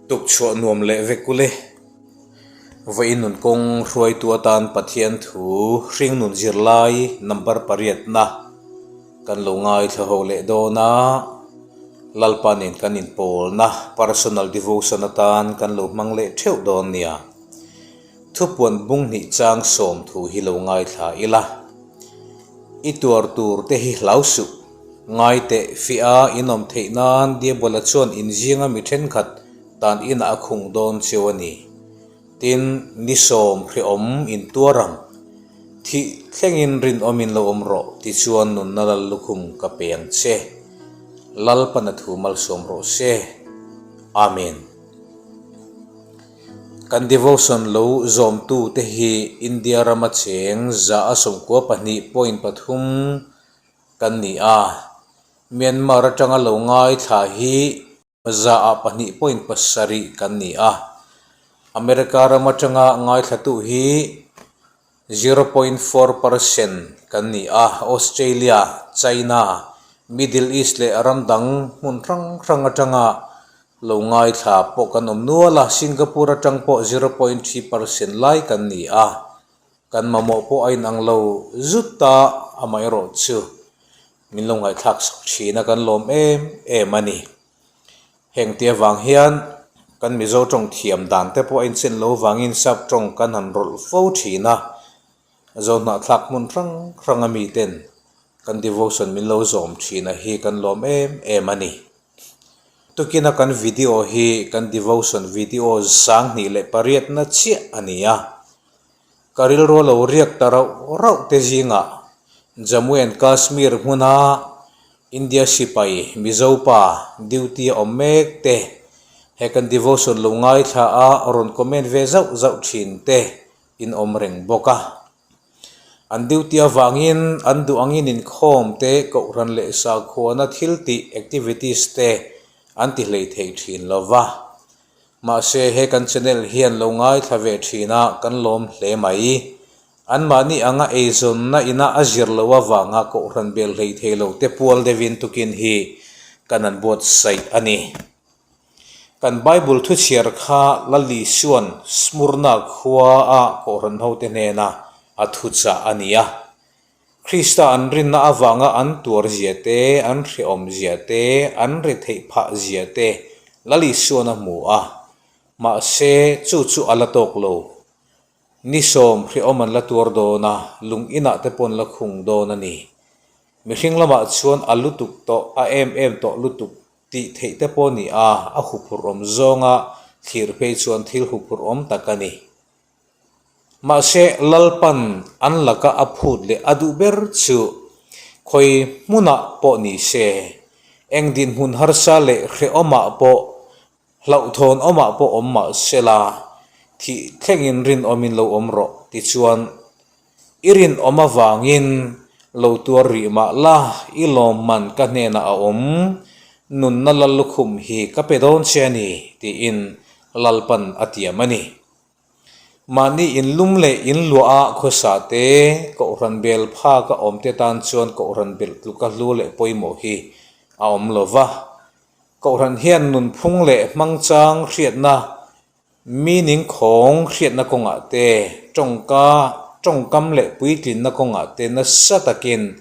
Tukchhuah nuam leh vek ule. Vawiin nun kawng hruaitu atan Pathian thu hringnun zirlai number pariatna kan lo ngaithla ho leh dawn a, Lalpa nen kan inpawlna personal devotion atan kan lo hmang leh theuh dawn nia. Thupuan bung hnih chang sawm thu hi lo ngaithla ila. I tuar tur te hi hlau suh. Ngai teh fiah a inawm theih nan Diabola chuan inzinga mi thenkhat tan inah a khung dawn cheu a ni. Tin, ni sawm hrehawm intuar ang. Thih thlengin rinawmin lo awm rawh tichuan nunna lal lukhum ka pe ang che. Lalpana thu malsawm rawh se. Amen. Kan devotion lo zawmtute hi India rama cheng 193.3 kan ni a, Myanmar atanga lo ngaithla hi 2.7 kan ni a, America ram atanga ngaithlatu hi 0.4 percent kan ni a, Australia, China, Middle East leh ram dang hmun hrang hrang atanga Lo ngaithla pawh kan awm nual a, Singapore atang pawh 0.3 percent lai kan ni a, kan mamawh pawh a inang lo zut a, amaherawh chu min lo ngaihthlak sak thin a, kan lawm em em a ni. Heng te avang hian kan Mizo tawng thiam dan te pawh a inchen lo vangin sap tawng kan han rawlh fo thin a, Zohnahthlak hmun hrang hrang a miten kan devotion min lo zawm thin a hi kan lawm em em a ni. Tukina kan video hi kan devotion video 28 na chiah a ni a. Ka rilru lo riak ta rauh rauh te zingah Jammu and Kashmir hmuna India sipai Mizo pa duty a awm mek te he kan devotion lo ngaithla a rawn comment ve zauh zauh thin te in awm reng bawk a. An duty avangin an duh angin inkhawm te, kohhran leh sakhuana thil tih, activities, te an ti hlei thei thin lo va. Mahse he kan channel hian lo ngaithla ve thin a, kan lawm hle mai. Anmahni anga eizawnna ina a zir loh avanga kohhran bel hlei thei lo te pual deuhin tukin hi kan an buatsaih a ni. Kan Bible thuchhiar kha Lali Suan Smurna khua a Kohhran hote hnena a thuchah a ni a. Krista an rinna avanga an tuar zia te, an hrehawm zia te, an retheih phah zia te Lali Suan a hmu a. Mahse, chu chu a la tawk lo. Ni sawm hrehawm an la tuar dawn a, lung inah te pawh an la khung dawn a ni. Mihring lamah chuan a lutuk tawh, a em em tawh lutuk Tih theih te pawh ni a, a huphurh awm zawnga thlir phei chuan thil huphurh awm tak a ni. Mahse, Lalpan an laka a phut leh a duh ber chu khawi hmunah pawh ni se, eng dinhmun harsa leh hrehawmah pawh, hlauhthawn awmah pawh awm mah sela, thih thlengin rinawmin lo awm rawh tichuan I rinawm avangin lo tuar rih mah la, i lawmman ka hnenah a awm, nunna lal lukhum hi ka pe dawn che a ni, tiin Lalpan a tiam a ni. Mahni inlum leh inluah a khawsa te, Kohhran bel phak a awm te tan chuan Kohhran belh tluka hlu leh pawimawh hi a awm lo va. Kohhran hian nunphung leh hmangchang hriatna Mi ningkhawng hriatna kawngah te, tawngka, tawngkam leh puitlinna kawngah te nasa takin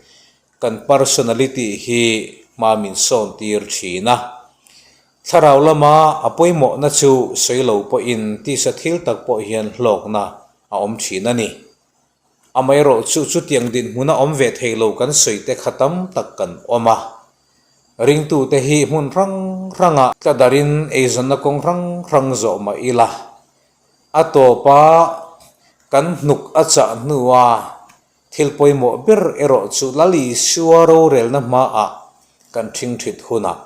kan personality hi hma min sawn tir thin a. Thlarau lama a pawimawhna chu sawi lo pawhin tisa thil tak pawh hian hlawkna a awm thin a ni. Amaherawhchu chutiang dinhmuna awm ve thei lo kan sawi te kha tam tak kan awm a. Ringtute hi hmun hrang hrangah tla darin eizawnna kawng hrang hrang zawh mah ila, a tawpa kan hnuk a chah hnua thil pawimawh ber erawh chu Lal Isua rorelna hmaah kan ṭhingṭhit hunah,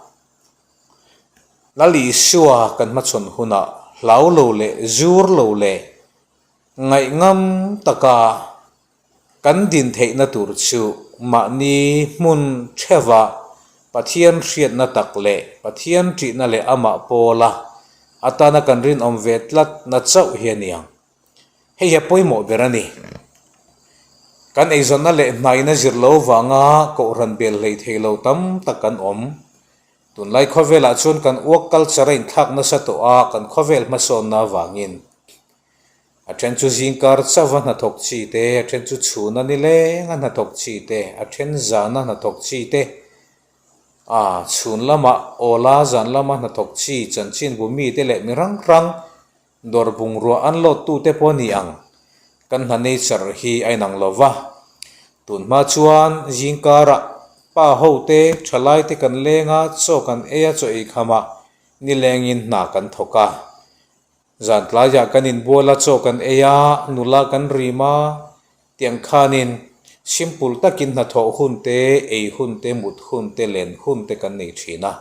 Lal Isua kan hmachhawn hunah hlau lo leh zur lo leh ngaihngam taka Kan din theihna tur chu mahni hmun theuha Pathian hriatna tak leh Pathian ṭihna leh amah pawla atana kan rinawm ve tlatna chauh hi a ni ang. Hei hi a pawimawh ber a ni. Kan eizawnna leh hnaina zir lo vanga kohhran bel hlei thei lo tam tak kan awm. Tunlai khawvelah chuan kan work culture a inthlak nasa tawh a, kan khawvel hmasawnna avangin a then chu zingkar chauha hnathawk chi te, a then chu chhuna nileng a hnathawk chi te, a then zana hnathawk chi te, a chhun lama awla zan lama hnathawk chi chanchinbu mite leh mi hrang hrang Dawr bungrua an load tute pawh ni ang, kan hna nature hi a inang lo va. Tun hma chuan zingkarah pa ho te, thalai te kan leng a, chaw kan ei a, chaw ei khamah nilengin hna kan thawk a. Zan tlaiah kan inbual a, chaw kan ei a, nula kan rim a, tiang khanin simple takin hnathawh hun te, ei hun te, mut hun te, len hun te kan nei thin a.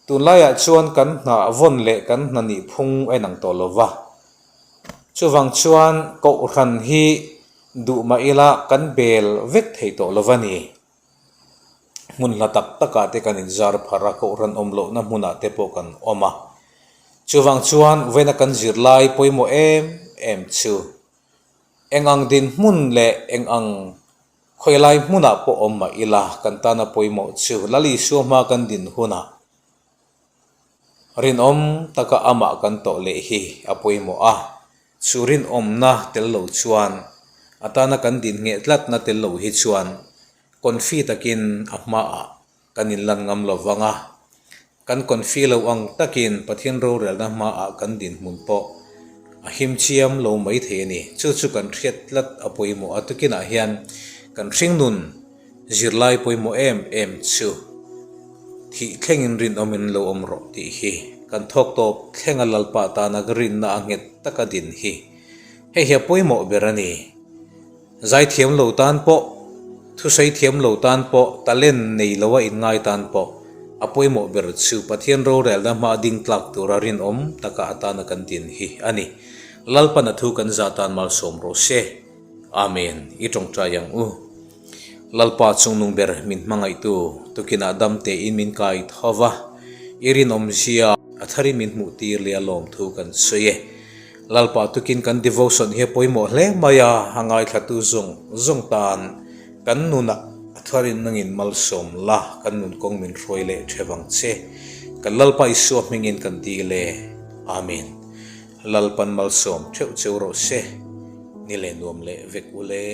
Tunlaiah chuan kan hna vawn leh kan hna nih phung a inang tawh lo va. Chuvang chuan Kohhran hi duh mah ila kan bel vek thei tawh lo va ni. Hmun hla tak takah te kan inzar phar a, Kohhran awm lohna hmunah te pawh kan awm a. Chuvang chuan vawiina kan zirlai pawimawh em em chu eng ang dinhmun leh eng ang Khawilai hmunah pawh awm mah ila, kan tana pawimawh chu Lal Isua hma kan din hunah rinawm taka amah kan tawh leh hi a pawimawh a. Chu rinawmna tel lo chuan, a tana kan din ngheh tlatna tel lo hi chuan confi takin a hmaah kan inlan ngam lo vang a, kan confi lo ang takin Pathian rorelna hmaah kan dinhmun pawh a him chiam lo mai thei a ni. Chu chu kan hriat tlat a pawimawh a, tukinah hian kan hringnun zirlai pawimawh em em chu thih thlengin rinawmin lo awm rawh tih hi kan thawk tawp thlenga Lalpa tana ka rinna a nghet taka din hi hei hi a pawimawh ber a ni. Zaithiam lo tan pawh, thusawi thiam lo tan pawh, talent nei loa inngai tan pawh a pawimawh ber chu Pathian rorelna hma ding tlak tura rinawm taka atana kan din hi a ni. Lalpan a thu kan zah tan malsawm rawh se. Amen. I tawngtai ang u. Lalpa chungnung ber min hmangaihtu tukinah dam tein min kai tho va, i rinawmzia a tharin min hmuh tir leh a lawmthu kan sawi e. Lalpa tukin kan devotion hi a pawimawh hle mai a, a ngaithlatu zawng zawng tan kan nunah a tharin nangin malsawm la, kan nun kawng min hruai leh the vang che. Kan Lalpa Isua hmingin kan dil e. Amen. Lalpan malsawm theuh cheu rawh se. Ni leh nuam leh vek u le.